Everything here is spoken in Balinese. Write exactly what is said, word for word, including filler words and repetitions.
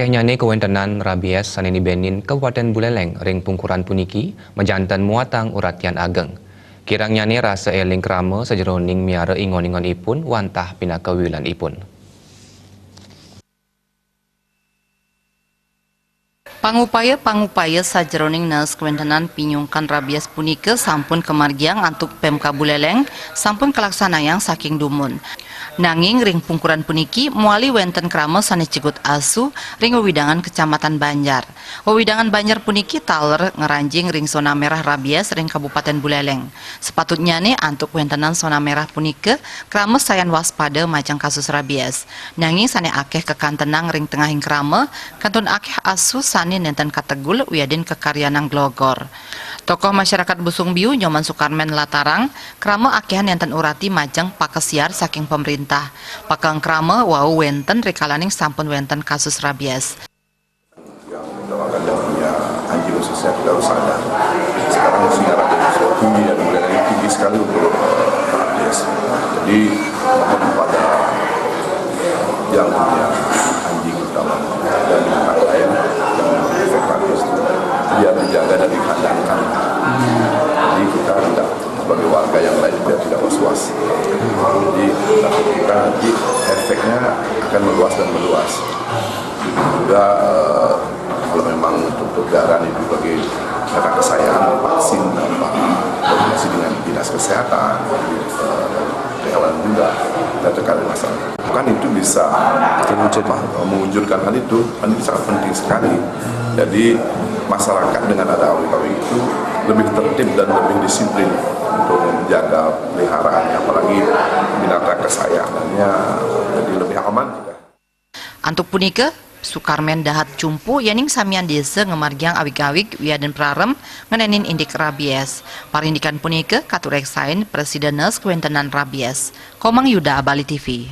Akéhnyané kawéntenan rabies sané nibenin Kabupatén Buléléng ring pungkuran puniki majanten muatang uratian ageng. Kirangnyane rasa eling krama sajeroning miara ingon-ingonipun wantah pinaka wiwilanipun. Pangupaya-pangupaya sajeroning naes kawéntenan pinyungkan rabies punika sampun kamargiang antuk Pemkab Buléléng, sampun kalaksanayang saking dumun. Nanging ring pungkuran puniki mawali wénten krama sané cigut asu ring wewidangan Kecamatan Banjar. Wewidangan Banjar puniki taler ngranjing ring zona merah rabies ring Kabupatén Buléléng. Sapatutnyane antuk wéntenan zona merah punika, krama sayan waspada majeng kasus rabies. Nanging sané akéh kakantenang ring tengahing krama, kantun akéh asu sané nénten kategul wiadin kakaryanang glogor. Tokoh masyarakat Busung Biu Nyoman Sukarmen nlatarang, krama akéhan nénten urati majeng pakasiar saking pamréntah. Pakengkrama wau wénten rikalaning sampun wénten kasus rabies. Yang kita makan yang punya anjing khususnya kita harus sadar. Sekarang usia rabies tinggi dan mulai lagi tinggi sekali untuk eh, rabies. Jadi mohon kepada yang punya anjing terutama dan binatang lain yang efek rabies itu biar dijaga dan dikandangkan. Jadi kita tidak sebagai warga yang lain biar tidak was-was. Jadi takut kita nanti efeknya akan meluas dan meluas. Juga eh, kalau memang untuk peredaran itu bagi karena kesayangan vaksin tanpa koordinasi dengan dinas kesehatan, eh, keamanan juga kita tekan masalah. Kan itu bisa apa, mewujudkan hal itu, kan itu sangat penting sekali. Jadi masyarakat dengan ada awik-awik itu lebih tertib dan lebih disiplin untuk menjaga peliharaannya, apalagi binatang kesayangannya, jadi lebih aman juga. Antuk punika, Sukarmen dahat cumpu yéning samian désa ngamargiang awig-awig wiadin prarem ngenénin indik rabies. Parindikan punika katureksain Presiden Naes Kawéntenan Rabies. Komang Yuda, Bali T V.